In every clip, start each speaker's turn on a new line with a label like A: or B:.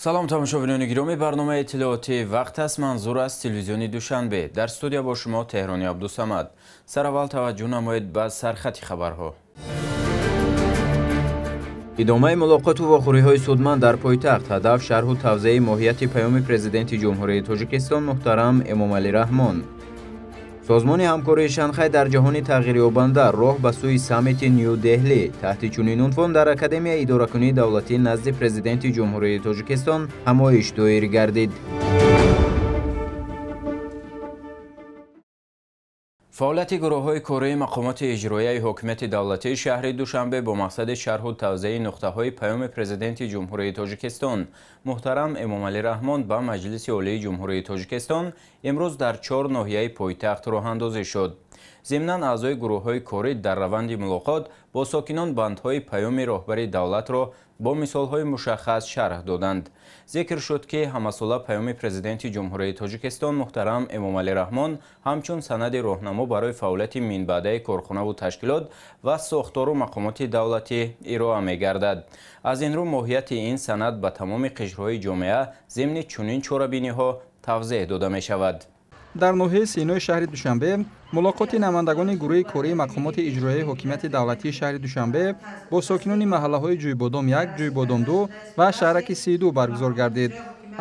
A: Салом тамошобинони гиромӣ, барномаи иттилоотии вақт аст, манзур аз телевизиони Душанбе. Дар студия бо шумо Теҳрони Абдусамад. Сараввал таваҷҷӯҳ намоед ба сархати хабарҳо. Идомаи мулоқоту вохӯриҳои судманд дар пойтахт. Ҳадаф шарҳу тавзеҳи моҳияти паёми президенти Ҷумҳурии Тоҷикистон муҳтарам Эмомалӣ Раҳмон. Созмони ҳамкории Шанхай дар ҷаҳони тағйирёбанда роҳ ба сӯи саммити Ню-Деҳлӣ. Таҳти чунин унвон дар Академияи идоракунии давлатӣ назди президенти Ҷумҳурии Тоҷикистон ҳамоиш доир гардид. Фаъолияти гурӯҳҳои кории мақомоти иҷроияи ҳокимияти давлатии шаҳри Душанбе бо мақсади шарҳу тавзеҳи нуқтаҳои паёми президенти Ҷумҳурии Тоҷикистон муҳтарам Эмомалӣ Раҳмон ба Маҷлиси Олии Ҷумҳурии Тоҷикистон имрӯз дар 4 ноҳияи пойтахт роҳандозӣ шуд. Зимнан аъзои гурӯҳҳои корӣ дар раванди мулоқот бо сокинон бандҳои паёми роҳбари давлатро бо мисолҳои мушаххас шарҳ доданд. Зикр шуд, ки ҳамасола паёми президенти Ҷумҳурии Тоҷикистон муҳтарам Эмомалӣ Раҳмон ҳамчун санади роҳнамо барои фаъолияти минбаъдаи корхонаву ташкилот ва сохтору мақомоти давлатӣ ироа мегардад. Аз ин рӯ моҳияти ин санад ба тамоми қишрҳои ҷомеа зимни чунин чорабиниҳо тавзеҳ дода мешавад.
B: Дар ноҳияи Синои шаҳри Душанбе мулоқоти намояндагони гурӯҳи кории мақомоти иҷроияи ҳокимияти давлатии шаҳри Душанбе бо сокинони маҳаллаҳои Ҷӯйбодом 1, Ҷӯйбодом 2 ва шаҳраки 32 баргузор гардид.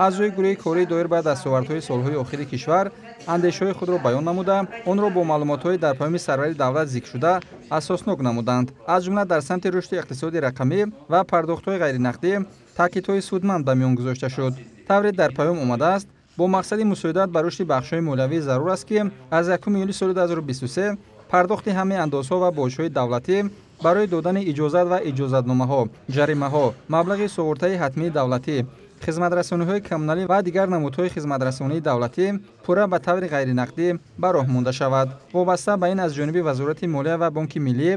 B: Аъзои гурӯҳи корӣ доир ба дастовардҳои солҳои охири кишвар андешаҳои худро баён намуда, онро бо маълумотҳои дар паёми сарвари давлат зикршуда асоснок намуданд. Аз ҷумла дар самти рушди иқтисоди рақамӣ ва пардохтҳои ғайринақдӣ таъкидҳои судманд ба миён гузошта шуд. Тавре дар паём омадааст, бо мақсади мусоидат ба рушди бахшҳои молиявӣ зарур аст, ки аз 1 июли соли 2023 пардохти ҳамаи андозҳо ва боҷҳои давлатӣ барои додани иҷозат ва иҷозатномаҳо, ҷаримаҳо, маблағи суғуртаи ҳатмии давлатӣ, хизматрасониҳои коммуналӣ ва дигар намудҳои хизматрасонии давлатӣ пурра ба таври ғайринақдӣ ба роҳ монда шавад. Вобаста ба ин аз ҷониби Вазорати молия ва Бонки миллӣ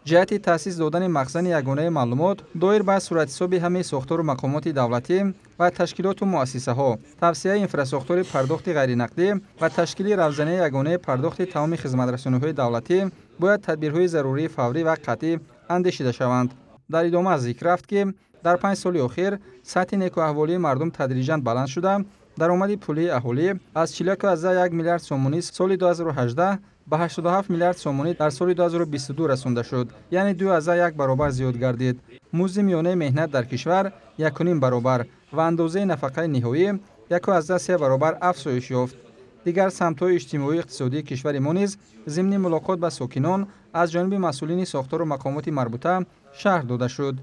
B: ҷиҳати таъсис додани махзани ягонаи маълумот доир ба суратҳисоби ҳамаи сохтору мақомоти давлатӣ ва ташкилоту муассисаҳо, тавсияи инфрасохтори пардохти ғайринақдӣ ва ташкили равзанаи ягонаи пардохти тамоми хизматрасониҳои давлатӣ бояд тадбирҳои зарурии фаврӣ ва қатъӣ андешида шаванд. Дар идома зикр рафт, ки дар 5 соли охир сатҳи некӯаҳволии мардум тадриҷан баланд шуда, даромади пулии аҳолӣ аз 41,1 миллиард сомонӣ соли 2018 ба 87 миллиард сомонӣ дар соли 2022 расонда шуд, яъне 2,1 баробар зиёд гардид. Музди миёнаи меҳнат дар кишвар 1,5 баробар ва андозаи нафақаи ниҳоӣ 1,3 баробар афзоиш ёфт. Дигар самтҳои иҷтимоию иқтисодии кишвари мо низ зимни мулоқот ба сокинон аз ҷониби масъулини сохтору мақомоти марбута шарҳ дода шуд.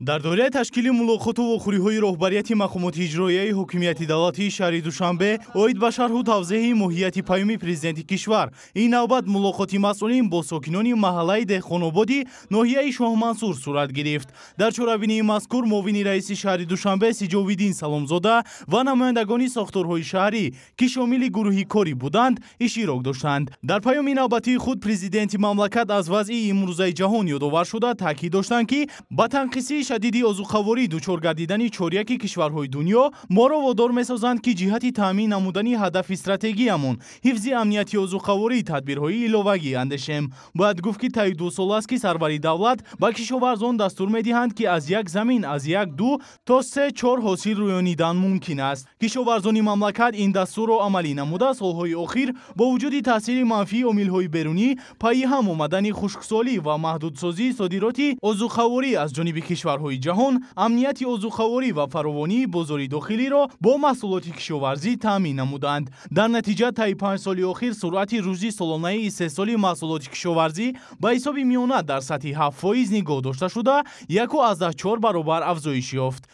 C: Дар доираи ташкили мулоқоту вохӯриҳои роҳбарияти мақомоти иҷроияи ҳокимияти давлатии шаҳри Душанбе оид ба шарҳу тавзеҳи моҳияти паёми президенти кишвар, ин навбат мулоқоти масъулин бо сокинони маҳаллаи Деҳқонободи ноҳияи Шоҳмансур сурат гирифт. Дар чорабинии мазкур муовини раиси шаҳри Душанбе Сиҷовиддин Саломзода ва намояндагони сохторҳои шаҳрӣ, ки шомили гурӯҳи корӣ буданд, иштирок доштанд. Дар паёми навбатии худ президенти мамлакат аз вазъи имрӯзаи ҷаҳон ёдовар шуда, таъкид доштанд, ки ба танқисии шадиди озуқаворӣ дучор гардидани чоряки кишварҳои дунё моро водор месозанд, ки ҷиҳати таъмин намудани ҳадафи стратегиямон ҳифзи амнияти озуқаворӣ тадбирҳои иловагӣ андешем. Бояд гуфт, ки таи 2 сол аст, ки сарвари давлат ба кишоварзон дастур медиҳанд, ки аз як замин аз 1-2 то 3-4 ҳосил рӯёнидан мумкин аст. Кишоварзони мамлакат ин дастурро амалӣ намуда, солҳои охир бо вуҷуди таъсири манфии омилҳои берунӣ, пайи ҳам омадани хушксолӣ ва маҳдудсозии содироти озуқаворӣ аз ҷониби кишварҳои ҷаҳон, амнияти озуқаворӣ ва фаровонии бозори дохилиро бо маҳсулоти кишоварзӣ таъмин намуданд. Дар натиҷа таи 5 соли охир суръати рушди солонаи истеҳсоли маҳсулоти кишоварзӣ ба ҳисоби миёна дар сатҳи 7% нигоҳ дошта шуда, 1,4 баробар афзоиш ёфт.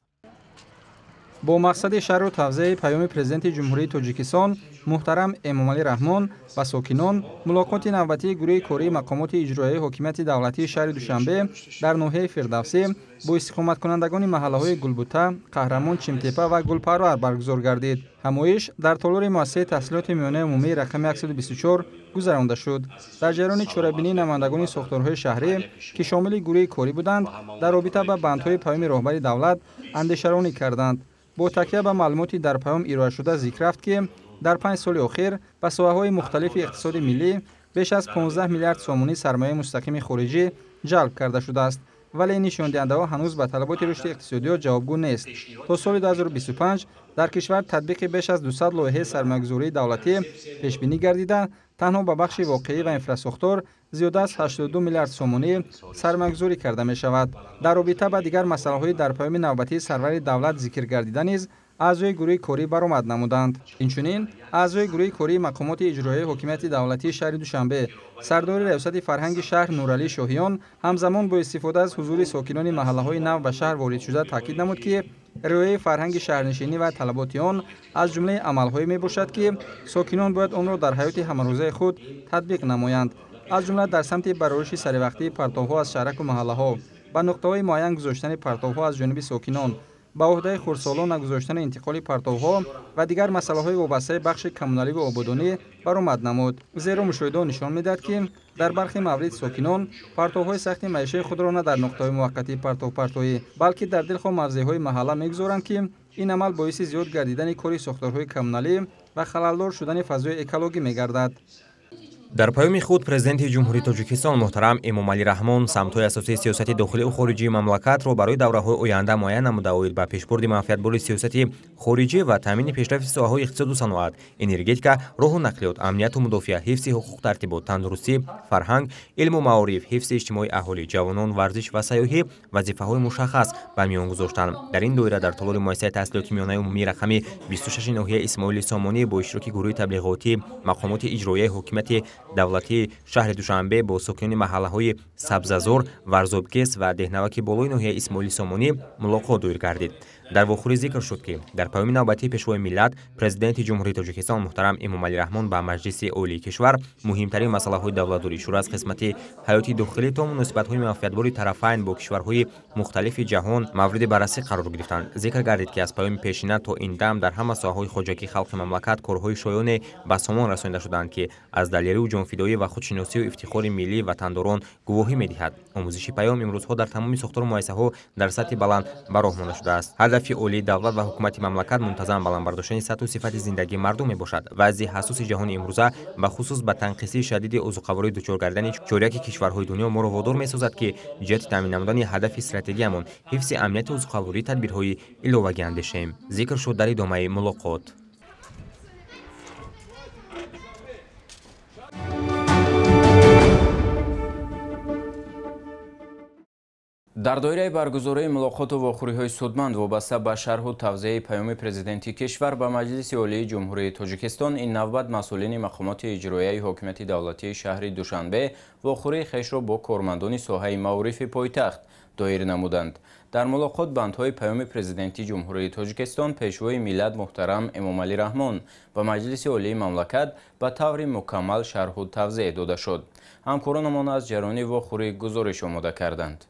B: Бо мақсади шарҳу тавзеҳи паёми президенти Ҷумҳурии Тоҷикистон муҳтарам Эмомалӣ Раҳмон ба сокинон мулоқоти навбатии гурӯҳи кории мақомоти иҷроияи ҳокимияти давлатии шаҳри Душанбе дар ноҳияи Фирдавсӣ бо истиқоматкунандагони маҳаллаҳои Гулбута, Қаҳрамон, Чимтепа ва Гулпарвар баргузор гардид. Ҳамоиш дар толори муассисаи таҳсилоти миёнаи умумии рақами 124 гузаронда шуд. Дар ҷараёни чорабинии намояндагони сохторҳои шаҳрӣ, ки шомили гурӯҳи корӣ буданд, дар робита ба бандҳои паёми роҳбари давлат андешаронӣ карданд. Бо такя ба маълумоти дар паём ироашуда зикр рафт, ки дар 5 соли охир ба соҳаҳои мухталифи иқтисоди миллӣ беш аз 15 миллиард сомонӣ сармояи мустақими хориҷӣ ҷалб карда шудааст. Вале ин нишондиҳандаҳо ҳанӯз ба талаботи рушди иқтисодиёт ҷавобгӯ нест. То соли 2025 дар кишвар татбиқи беш аз 200 лоиҳаи сармоягузории давлатӣ пешбинӣ гардида, танҳо ба бахши воқеӣ ва инфрасохтор зиёда аз 82 миллиард сомонӣ сармоягузорӣ карда мешавад. Дар робита ба дигар масъалаҳои дар паёми навбатии сарвари давлат зикр гардида низ аъзои гурӯҳи корӣ баромад намуданд. Инчунин аъзои гурӯҳи кории мақомоти иҷроияи ҳокимияти давлатии шаҳри Душанбе, сардори раёсати фарҳанги шаҳр Нуралӣ Шоҳиён ҳамзамон бо истифода аз ҳузури сокинони маҳаллаҳои нав ба шаҳр ворид шуда таъкид намуд, ки риояи фарҳанги шаҳрнишинӣ ва талаботи он аз ҷумлаи амалҳое мебошад, ки сокинон бояд онро дар ҳаёти ҳамарӯзаи худ татбиқ намоянд. Аз ҷумла дар самти барориши саривақтии партовҳо аз шаҳраку маҳаллаҳо, ба нуқтаҳои муайян гузоштани партовҳо аз ҷониби сокинон, ба ӯҳдаи хурдсолон нагузоштани интиқоли партовҳо ва дигар масъалаҳои вобастаи бахши коммуналиву ободонӣ баромад намуд. Зеро мушоҳидаҳо нишон медиҳад, ки дар бархи маврид сокинон партовҳои сахти маишаи худро на дар нуқтаҳои муваққатии партовпартоӣ, балки дар дилхоҳ мавзеъҳои маҳалла мегузоранд, ки ин амал боиси зиёд гардидани кори сохторҳои коммуналӣ ва халалдор шудани фазои экологӣ мегардад.
D: Дар паёми худ Президенти Ҷумҳурии Тоҷикистон муҳтарам Эмомалӣ Раҳмон самтҳои асосии сиёсати дохилию хориҷии мамлакатро барои давраҳои оянда муайян намуда, оид ба пешбурди манфиатбори сиёсати хориҷӣ ва таъмини пешрафти соҳаҳои иқтисоду саноат, энергетика, роҳу нақлиёт, амнияту мудофиа, ҳифзи ҳуқуқ, тартибот, тандурустӣ, фарҳанг, илму маориф, ҳифзи иҷтимоии аҳолӣ, ҷавонон, варзиш ва сайёҳӣ вазифаҳои мушаххас ба миён гузоштанд. Дар ин доира дар толори муассисаи таҳсилоти миёнаи умумии рақами 26 ноҳияи Исмоили Сомонӣ бо иштироки гурӯҳи таблиғотӣ мақомоти иҷроияи ҳокимияти давлатии шаҳри Душанбе бо сокинони маҳаллаҳои Сабзазор, Варзобгес ва Деҳнаваки болои ноҳияи Исмоили Сомонӣ мулоқот доир гардид. Дар вохӯрӣ зикр шуд, ки дар паёми навбатии Пешвои миллат, Президенти Ҷумҳурии Тоҷикистон муҳтарам Эмомалӣ Раҳмон ба Маҷлиси Олии кишвар муҳимтарин масъалаҳои давлатдорӣ, шурӯъ аз қисмати ҳаёти дохилӣ то муносибатҳои манфиатбори тарафайн бо кишварҳои мухталифи ҷаҳон мавриди баррасӣ қарор гирифтанд. Зикр гардид, ки аз паёми пешина то ин дам дар ҳама соҳаҳои хоҷагии халқи мамлакат корҳои шоёне ба сомон расонида шуданд, ки аз далерию ҷонфидоӣ ва худшиносию ифтихори миллии ватандорон гувоҳӣ медиҳад. Омӯзиши паём имрӯзҳо дар тамоми сохтору муассисаҳо дар сатҳи баланд ба роҳ монда шудааст. Ҳадафи олии давлат ва ҳукумати мамлакат мунтазам баланд бардоштани сатҳу сифати зиндагии мардум мебошад. Вазъи ҳассоси ҷаҳони имрӯза, ба хусус ба танқисии шадиди озуқаворӣ дучор гардидани чоряки кишварҳои дунё моро водор месозад, ки ҷиҳати таъмин намудани ҳадафи стратегиямон ҳифзи амнияти озуқаворӣ тадбирҳои иловагӣ андешем. Зикр шуд дар идомаи мулоқот.
A: Дар доираи баргузории мулоқоту вохӯриҳои судманд вобаста ба шарҳу тавзеҳи паёми Президенти кишвар ба Маҷлиси Олии Ҷумҳурии Тоҷикистон, ин навбат масъулини мақомоти иҷроияи ҳокимияти давлатии шаҳри Душанбе вохӯрии хешро бо кормандони соҳаи маорифи пойтахт доир намуданд. Дар мулоқот бандҳои паёми Президенти Ҷумҳурии Тоҷикистон, Пешвои миллат муҳтарам Эмомалӣ Раҳмон ба Маҷлиси Олии мамлакат ба таври мукаммал шарҳу тавзеҳ дода шуд. Ҳамкоронамон аз ҷараёни вохӯрӣ гузориш омода карданд.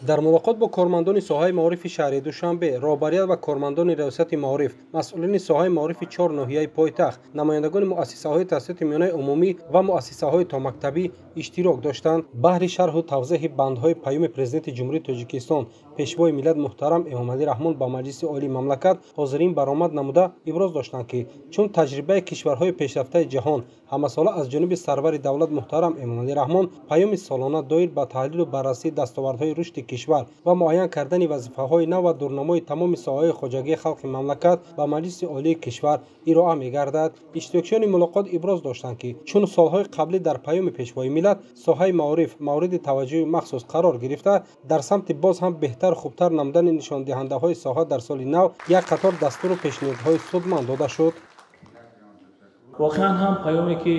E: Дар мулоқот бо кормандони соҳаи маорифи шаҳри Душанбе, роҳбарият ва кормандони раёсати маориф, масъулини соҳаи маорифи чор ноҳияи пойтахт, намояндагони муассисаҳои таҳсилоти миёнаи умумӣ ва муассисаҳои томактабӣ иштирок доштанд. Баҳри шарҳу тавзеҳи бандҳои паёми Президенти Ҷумҳурии Тоҷикистон, Пешвои миллат муҳтарам Эмомалӣ Раҳмон ба Маҷлиси Олии мамлакат ҳозирин баромад намуда иброз доштанд, ки чун таҷрибаи кишварҳои пешрафтаи ҷаҳон ҳамасола аз ҷониби сарвари давлат муҳтарам Эмомалӣ Раҳмон паёми солона доир ба таҳлилу баррасии дастовардҳои рушди кишвар ва муайян кардани вазифаҳои нав ва дурнамои тамоми соҳаҳои хоҷагии халқи мамлакат ба Маҷлиси Олии кишвар ироа мегардад. Иштирокчиёни мулоқот иброз доштанд, ки чун солҳои қаблӣ дар паёми Пешвои миллат соҳаи маориф мавриди таваҷҷӯҳи махсус қарор гирифта, дар самти боз ҳам беҳтар хубтар намудани нишондиҳандаҳои соҳа дар соли нав як қатор дастуру пешниҳодҳои судманд дода шуд.
F: Воқеан ҳам паёме ки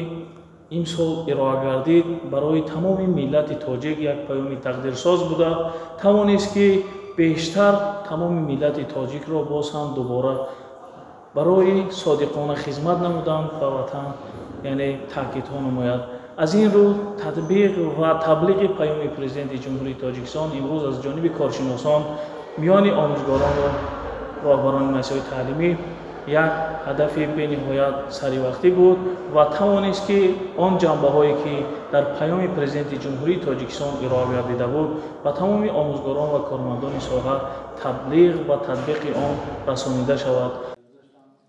F: имсол ироа гардид барои тамоми миллати тоҷик як паёми тақдирсоз буда, тавонист ки бештар тамоми миллати тоҷикро боз ҳам дубора барои содиқона хизмат намудан ба ватан, яъне таъкидҳо намояд. Аз ин рӯ татбиқ ва таблиғи паёми Президенти Ҷумҳурии Тоҷикистон имрӯз аз ҷониби коршиносон миёни омӯзгорон ва роҳбарони муассисаҳои таълимӣ як ҳадафи бениҳоят саривақтӣ буд ва тавонист ки он ҷанбаҳое ки дар паёми Президенти Ҷумҳурии Тоҷикистон ироа гардида буд ба тамоми омӯзгорон ва кормандони соҳа таблиғ ва татбиқи он расонида шавад.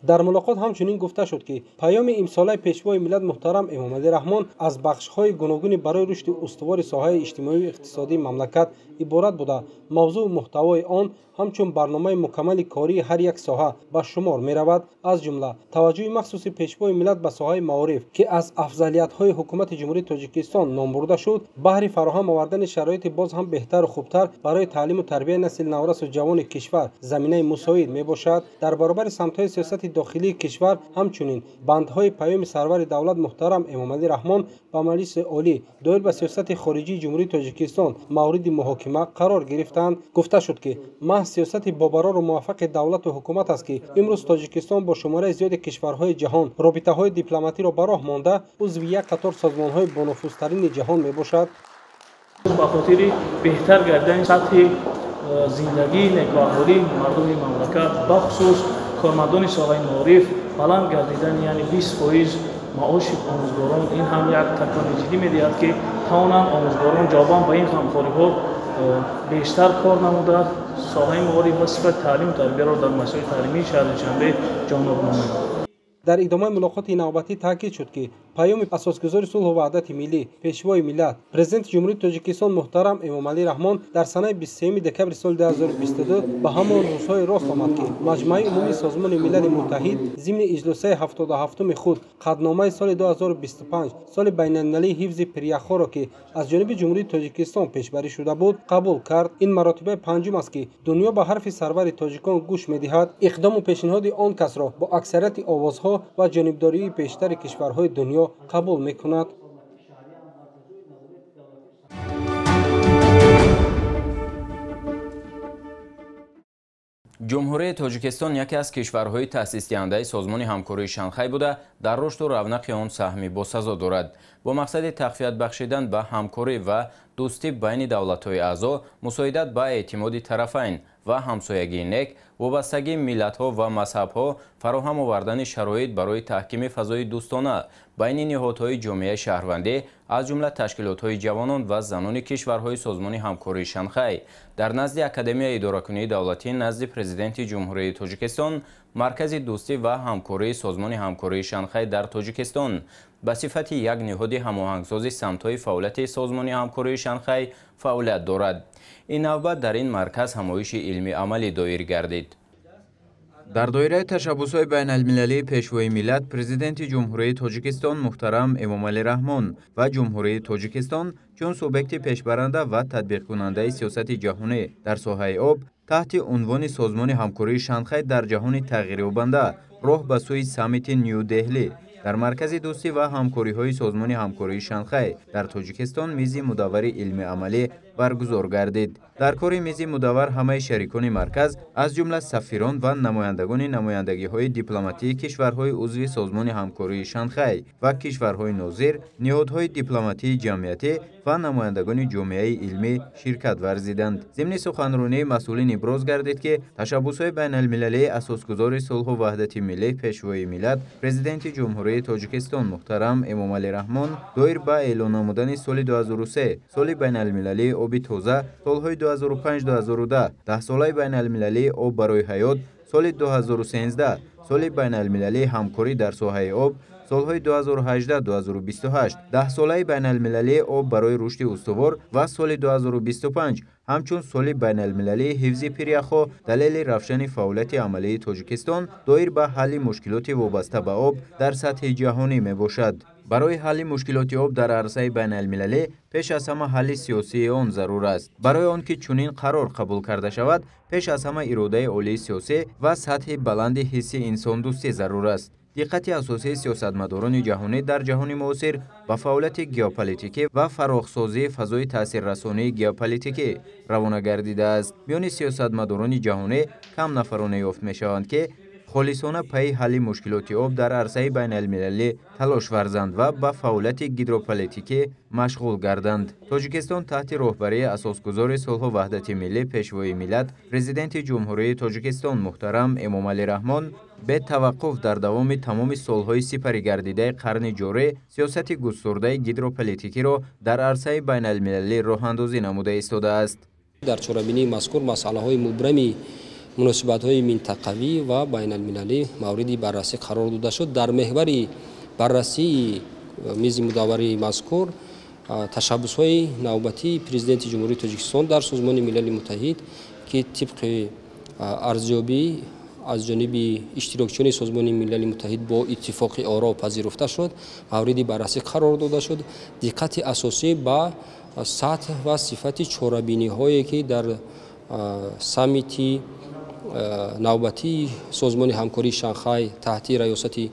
E: Дар мулоқот ҳамчунин гуфта шуд, ки паёми имсолаи Пешвои миллат муҳтарам Эмомалӣ Раҳмон аз бахшҳои гуногуни барои рушди устувори соҳаи иҷтимоию иқтисодии мамлакат иборат буда, мавзӯу муҳтавои он ҳамчун барномаи мукаммали кории ҳар як соҳа ба шумор меравад. Аз ҷумла таваҷҷӯҳи махсуси Пешвои миллат ба соҳаи маориф, ки аз афзалиятҳои ҳукумати Ҷумҳурии Тоҷикистон номбурда шуд, баҳри фароҳам овардани шароити боз ҳам беҳтару хубтар барои таълиму тарбияи насли наврасу ҷавони кишвар заминаи мусоид мебошад. Дар баробари самтҳои сиёсати дохилии кишвар ҳамчунин бандҳои паёми сарвари давлат муҳтарам Эмомалӣ Раҳмон ба Маҷлиси Олӣ доир ба сиёсати хориҷии Ҷумҳурии Тоҷикистон мавриди муҳокима қарор гирифтанд. Гуфта шуд, ки маҳз сиёсати бобарору муваффақи давлату ҳукумат аст, ки имрӯз Тоҷикистон бо шумораи зиёди кишварҳои ҷаҳон робитаҳои дипломатиро ба роҳ монда, узви як қатор созмонҳои бонуфузтарини ҷаҳон мебошад.
F: Ба хотири беҳтар гардидани сатҳи зиндагии некӯаҳолии мардуми мамлакат, бахусус кормандони соҳаи маориф, баланд гардидани яъне 20% маоши омӯзгорон, ин ҳам як такони ҷиддӣ медиҳад, ки тавонанд омӯзгорон ҷавобан ба ин ғамхориҳо бештар кор намуда, соҳаи маориф ва сифати таълиму тарбияро дар муассисаҳои таълимии шаҳри Душанбе ҷоннок намоянд.
E: Дар идомаи мулоқоти навбатӣ таъкид шуд, ки паёми асосгузори сулҳу ваҳдати миллӣ, Пешвои миллат, Президенти Ҷумҳурии Тоҷикистон муҳтарам Эмомалӣ Раҳмон дар санаи 23 декабри соли 2022 ба ҳамон рӯзҳои рост омад, ки Маҷмааи умумии Созмони Милали Муттаҳид зимни иҷлосаи 77-уми худ қатъномаи соли 2025 соли байналмилалии ҳифзи пиряхҳоро, ки аз ҷониби Ҷумҳурии Тоҷикистон пешбарӣ шуда буд, қабул кард. Ин маротибаи панҷум аст, ки дунё ба ҳарфи сарвари тоҷикон гӯш медиҳад. Иқдому пешниҳоди он касро бо аксарияти овозҳо ва ҷонибдории бештари кишварҳои дунё қабул мекунад.
A: Ҷумҳурии Тоҷикистон яке аз кишварҳои таъсисдиҳандаи Созмони ҳамкории Шанхай буда, дар рушду равнақи он саҳми босазо дорад. Бо мақсади тақвият бахшидан ба ҳамкорӣ ва дӯстӣ байни давлатҳои аъзо, мусоидат ба эътимоди тарафайн ва ҳамсоягии нек, вобастагии миллатҳо ва мазҳабҳо, фароҳам овардани шароит барои таҳкими фазои дӯстона байни ниҳодҳои ҷомеаи шаҳрвандӣ, аз ҷумла ташкилотҳои ҷавонон ва занони кишварҳои Созмони ҳамкории Шанхай, дар назди Академияи идоракунии давлатӣ назди Президенти Ҷумҳурии Тоҷикистон Маркази дӯстӣ ва ҳамкории Созмони ҳамкории Шанхай дар Тоҷикистон ба сифати як ниҳоди ҳамоҳангсози самтҳои фаъолияти Созмони ҳамкории Шанхай фаъолият дорад. Ин навбат дар ин марказ ҳамоиши илмӣ-амалӣ доир гардид. Дар доираи ташаббусҳои байналмилалии Пешвои миллат, Президенти Ҷумҳурии Тоҷикистон муҳтарам Эмомалӣ Раҳмон ва Ҷумҳурии Тоҷикистон чун субъекти пешбаранда ва татбиқкунандаи сиёсати ҷаҳонӣ дар соҳаи об таҳти унвони Созмони ҳамкории Шанхай дар ҷаҳони тағйирёбанда роҳ ба сӯи саммити Ню-Деҳлӣ дар Маркази дӯстӣ ва ҳамкориҳои Созмони ҳамкории Шанхай дар Тоҷикистон мизи мудаввари илмӣ-амалӣ баргузор гардид. Дар кори мизи мудаввар ҳамаи шарикони марказ, аз ҷумла сафирон ва намояндагони намояндагиҳои дипломатии кишварҳои узви Созмони ҳамкории Шанхай ва кишварҳои нозир, ниҳодҳои дипломатии ҷамъиятӣ ва намояндагони ҷомеаи илмӣ ширкат варзиданд. Зимни суханронии масъулин иброз гардид, ки ташаббусҳои байналмилалии асосгузори сулҳу ваҳдати миллӣ, Пешвои миллат, Президенти Ҷумҳурии Тоҷикистон муҳтарам Эмомалӣ Раҳмон доир ба эълон намудани соли 2003 соли байналмилалии оби тоза, солҳои 2005-2010 даҳсолаи байналмилалии об барои ҳаёт, соли 2013 соли байналмилалии ҳамкорӣ дар соҳаи об, солҳои 2018-2028 даҳсолаи байналмилалии об барои рушди устувор ва соли 2025 ҳамчун соли байналмилалии ҳифзи пиряхҳо далели равшани фаъолияти амалии Тоҷикистон доир ба ҳалли мушкилоти вобаста ба об дар сатҳи ҷаҳонӣ мебошад. Барои ҳалли мушкилоти об дар арсаи байналмилалӣ пеш аз ҳама ҳалли сиёсии он зарур аст. Барои он ки чунин қарор қабул карда шавад, пеш аз ҳама иродаи олии сиёсӣ ва сатҳи баланди ҳисси инсондӯстӣ зарур аст. Диққати асосии сиёсатмадорони ҷаҳонӣ дар ҷаҳони муосир ба фаъолияти геополитикӣ ва фарохсозии фазои таъсиррасонии геополитикӣ равона гардидааст. Миёни сиёсатмадорони ҷаҳонӣ кам нафароне ёфт мешаванд, ки холисона пайи ҳалли мушкилоти об дар арсаи байналмилалӣ талош варзанд ва ба фаъолияти гидрополитикӣ машғул гарданд. Тоҷикистон таҳти роҳбарии асосгузори сулҳу ваҳдати миллӣ, Пешвои миллат, Президенти Ҷумҳурии Тоҷикистон муҳтарам Эмомалӣ Раҳмон бетаваққуф дар давоми тамоми солҳои сипарӣ гардидаи қарни ҷорӣ сиёсати густурдаи гидрополитикиро дар арсаи байналмилалӣ роҳандозӣ намуда истодааст.
G: Дар чорабинии мазкур масъалаҳои мубрами муносибатҳои минтақавӣ ва байналмилалӣ мавриди баррасӣ қарор дода шуд. Дар меҳвари баррасии мизи мудаввари мазкур ташаббусҳои навбатии Президенти Ҷумҳурии Тоҷикистон дар Созмони Милали Муттаҳид, ки тибқи арзёбӣ аз ҷониби иштирокчиёни Созмони Милали Муттаҳид бо иттифоқи оро пазируфта шуд, мавриди баррасӣ қарор дода шуд. Диққати асосӣ ба сатҳ ва сифати чорабиниҳое, ки дар саммити навбатии Созмони ҳамкории Шанхай таҳти раёсати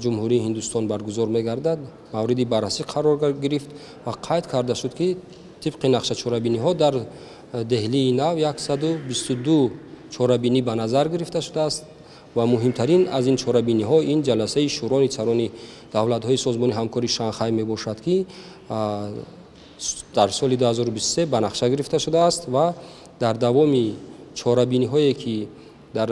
G: Ҷумҳурии Ҳиндустон баргузор мегардад, мавриди баррасӣ қарор гирифт ва қайд карда шуд, ки тибқи нақша чорабиниҳо дар Деҳлии нав 122 чорабинӣ ба назар гирифта шудааст ва муҳимтарин аз ин чорабиниҳо ин ҷаласаи шӯрои сарони давлатҳои Созмони ҳамкории Шанхай мебошад, ки дар соли 2023 ба нақша гирифта шудааст ва дар давоми чорабиниҳое, ки дар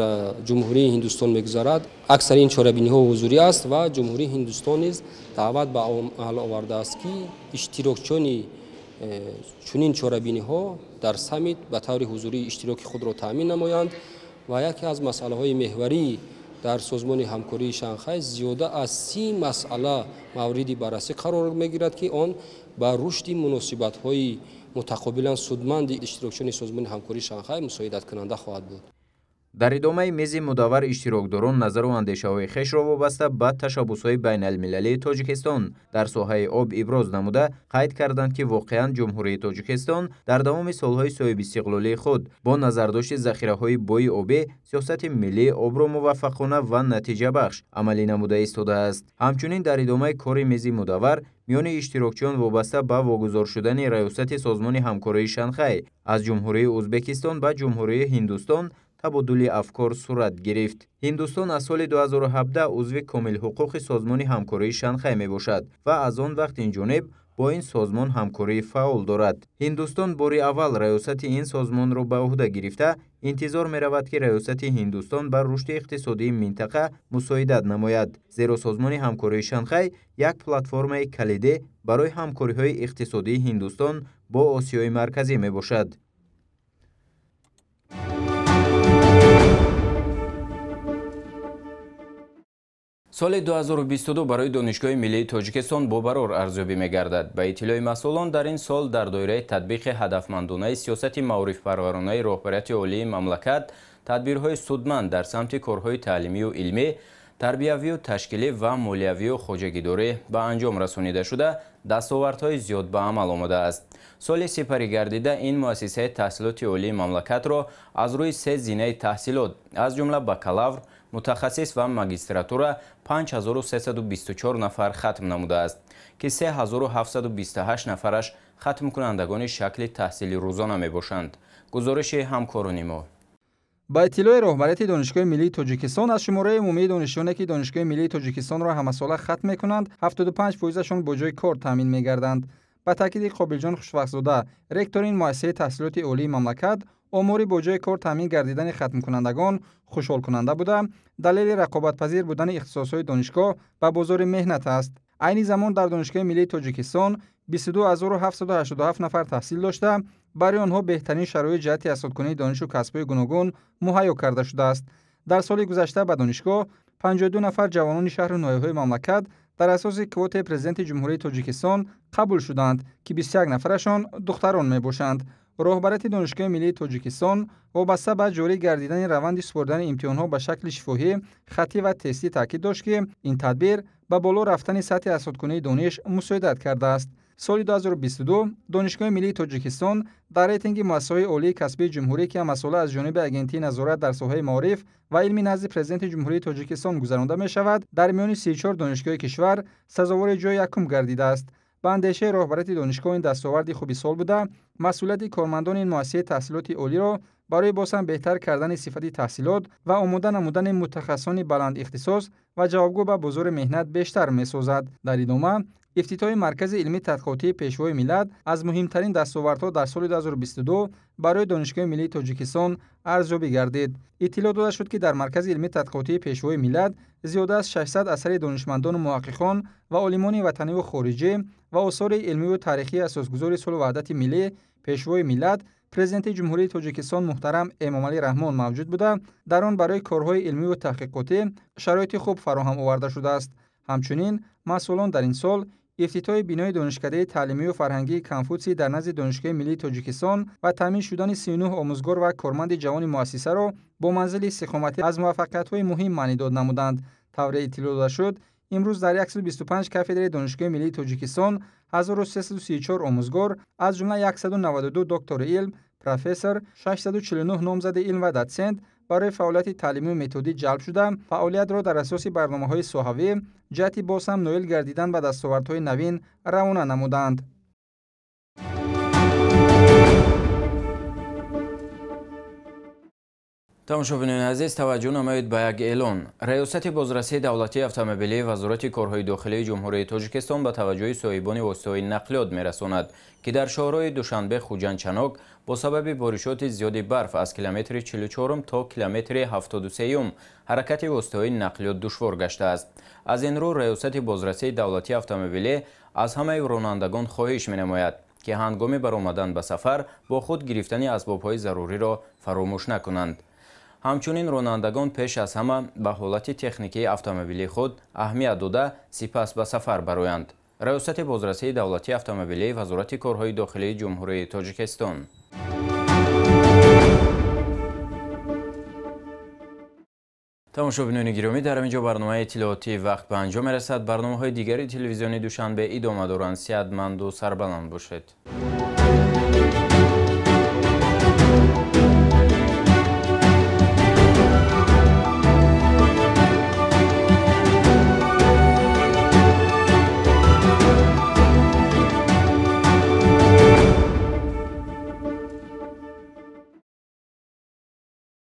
G: Ҷумҳурии Ҳиндустон мегузарад, аксари ин чорабиниҳо ҳузурӣ аст ва Ҷумҳурии Ҳиндустон низ даъват ба амал овардааст, ки иштирокчиёни чунин чорабиниҳо дар саммит ба таври ҳузурӣ иштироки худро таъмин намоянд. Ва яке аз масъалаҳои меҳварӣ дар Созмони ҳамкории Шанхай зиёда аз 30 масъала мавриди баррасӣ қарор мегирад, ки он ба рушди муносибатҳои мутақобилан судманди иштирокчиёни Созмони ҳамкории Шанхай мусоидаткунанда хоҳад буд.
A: Дар идомаи мизи мудаввар иштирокдорон назару андешаҳои хешро вобаста ба ташаббусҳои байналмилалии Тоҷикистон дар соҳаи об иброз намуда, қайд карданд, ки воқеан Ҷумҳурии Тоҷикистон дар давоми солҳои соҳибистиқлолии худ бо назардошти захираҳои бои обӣ сиёсати миллии обро муваффақона ва натиҷабахш амалӣ намуда истодааст. Ҳамчунин дар идомаи кори мизи мудаввар миёни иштирокчиён вобаста ба вогузор шудани раёсати Созмони ҳамкории Шанхай аз Ҷумҳурии Ӯзбекистон ба Ҷумҳурии Ҳиндустон табодули афкор сурат гирифт. Ҳиндустон аз соли 2017 узви комилҳуқуқи Созмони ҳамкории Шанхай мебошад ва аз он вақт инҷониб бо ин созмон ҳамкории фаъол дорад. Ҳиндустон бори аввал раёсати ин созмонро ба ӯҳда гирифта, интизор меравад, ки раёсати Ҳиндустон бар рушди иқтисодии минтақа мусоидат намояд, зеро Созмони ҳамкории Шанхай як платформаи калидӣ барои ҳамкориҳои иқтисодии Ҳиндустон бо Осиёи Марказӣ мебошад. Соли 2022 барои Донишгоҳи миллии Тоҷикистон бобарор арзёбӣ мегардад. Ба иттилои масъулон, дар ин сол дар доираи татбиқи ҳадафмандонаи сиёсати маорифпарваронаи роҳбарияти олии мамлакат тадбирҳои судманд дар самти корҳои таълимию илмӣ, тарбиявию ташкилӣ ва молиявию хоҷагидорӣ ба анҷом расонида шуда, дастовардҳои зиёд ба амал омадааст. Соли сипарӣ гардида ин муассисаи таҳсилоти олии мамлакатро аз рӯи се зинаи таҳсилот, аз ҷумла бакалавр, мутахассис ва магистратура 5324 нафар хатм намудааст, ки 3728 нафараш хатмкунандагони шакли таҳсили рӯзона мебошанд. Гузориши ҳамкорони мо.
B: Ба иттилои роҳбарияти Донишгоҳи миллии Тоҷикистон, аз шумораи умумии донишҷӯёне, ки Донишгоҳи миллии Тоҷикистонро ҳамасола хатм мекунанд, 75 фоизашон бо ҷои кор таъмин мегарданд. Ба таъкиди Қобилҷон Хушвақтзода, ректори ин муассисаи таҳсилоти олии мамлакат, омори бо ҷои кор таъмин гардидани хатмкунандагон хушҳолкунанда буда, далели рақобатпазир будани ихтисосҳои донишгоҳ ба бозори меҳнат аст. Айни замон дар Донишгоҳи миллии Тоҷикистон 22787 нафар таҳсил дошта, барои онҳо беҳтарин шароит ҷиҳати азхудкунии донишу касбҳои гуногун муҳайё карда шудааст. Дар соли гузашта ба донишгоҳ 52 нафар ҷавонони шаҳру ноҳияҳои мамлакат дар асоси квотаи Президенти Ҷумҳурии Тоҷикистон қабул шуданд, ки 21 нафарашон духтарон мебошанд. Роҳбарияти Донишгоҳи миллии Тоҷикистон вобаста ба ҷорӣ гардидани раванди супоридани имтиҳонҳо ба шакли шифоҳӣ, хаттӣ ва тестӣ таъкид дошт, ки ин тадбир ба боло рафтани сатҳи азхудкунии дониш мусоидат кардааст. Соли 2022 Донишгоҳи миллии Тоҷикистон дар рейтинги муассисаҳои олии касбии ҷумҳурӣ, ки ҳамасола аз ҷониби Агентии назорат дар соҳаи маориф ва илми назди Президенти Ҷумҳурии Тоҷикистон гузаронда мешавад, дар миёни 34 донишгоҳи кишвар сазовори ҷои якум гардидааст. Ба андешаи роҳбарияти донишгоҳ ин дастоварди хуби сол буда, масъулияти кормандони ин муассисаи таҳсилоти олиро барои боз ҳам беҳтар кардани сифати таҳсилот ва омода намудани мутахассисони баландихтисос ва ҷавобгӯ ба бозори меҳнат бештар месозад. Дар идома ифтитоҳи Маркази илмии тадқиқотии Пешвои миллат аз муҳимтарин дастовардҳо дар соли 2022 барои Донишгоҳи миллии Тоҷикистон арзёбӣ гардид. Иттилоъ дода шуд, ки дар Маркази илмии тадқиқотии Пешвои миллат зиёда аз 600 асари донишмандону муҳаққиқон ва олимони ватаниву хориҷӣ ва осори илмиву таърихии асосгузори сулҳу ваҳдати миллӣ Пешвои миллат Президенти Ҷумҳурии Тоҷикистон муҳтарам Эмомалӣ Раҳмон мавҷуд буда, дар он барои корҳои илмиву таҳқиқотӣ шароити хуб фароҳам оварда шудааст. Ҳамчунин масъулон дар ин сол ифтитоҳи бинои донишкадаи таълимию фарҳангии Конфутсий дар назди Донишгоҳи миллии Тоҷикистон ва таъмин шудани 39 омӯзгор ва корманди ҷавони муассисаро бо манзили истиқоматӣ аз муваффақиятҳои муҳим маънидод намуданд. Тавре иттилоъ дода шуд, имрӯз дар 125 кафедраи Донишгоҳи миллии Тоҷикистон 1334 омӯзгор, аз ҷумла 192 доктори илм, профессор, 649 номзади илм ва дотсент барои фаъолияти таълимию методӣ ҷалб шуда, фаъолиятро дар асоси барномаҳои соҳавӣ ҷиҳати боз ҳам ноил гардидан ба дастовардҳои навин равона намуданд.
A: Тамошобинони азиз, таваҷҷӯҳ намоед ба як эълон. Раёсати бозрасии давлатии автомобилии Вазорати корҳои дохилии Ҷумҳурии Тоҷикистон ба таваҷҷӯҳи соҳибони воситаҳои нақлиёт мерасонад, ки дар шоҳроҳи Душанбе Хуҷанд-Чанок бо сабаби боришоти зиёди барф аз километри 44 то километри 73 ҳаракати воситаҳои нақлиёт душвор гаштааст. Аз ин рӯ Раёсати бозрасии давлатии автомобилӣ аз ҳамаи ронандагон хоҳиш менамояд, ки ҳангоми баромадан ба сафар бо худ гирифтани асбобҳои заруриро фаромӯш накунанд. Ҳамчунин ронандагон пеш аз ҳама ба ҳолати техникии автомобили худ аҳамият дода, сипас ба сафар бароянд. Раёсати бозрасии давлатии автомобилии Вазорати корҳои дохилии Ҷумҳурии Тоҷикистон. Тамошобинони гиромӣ, дар ҳамин ҷо барномаи иттилоотии вақт ба анҷом мерасад. Барномаҳои дигари телевизиони Душанбе идома доранд. Сиҳатманду сарбаланд бошед.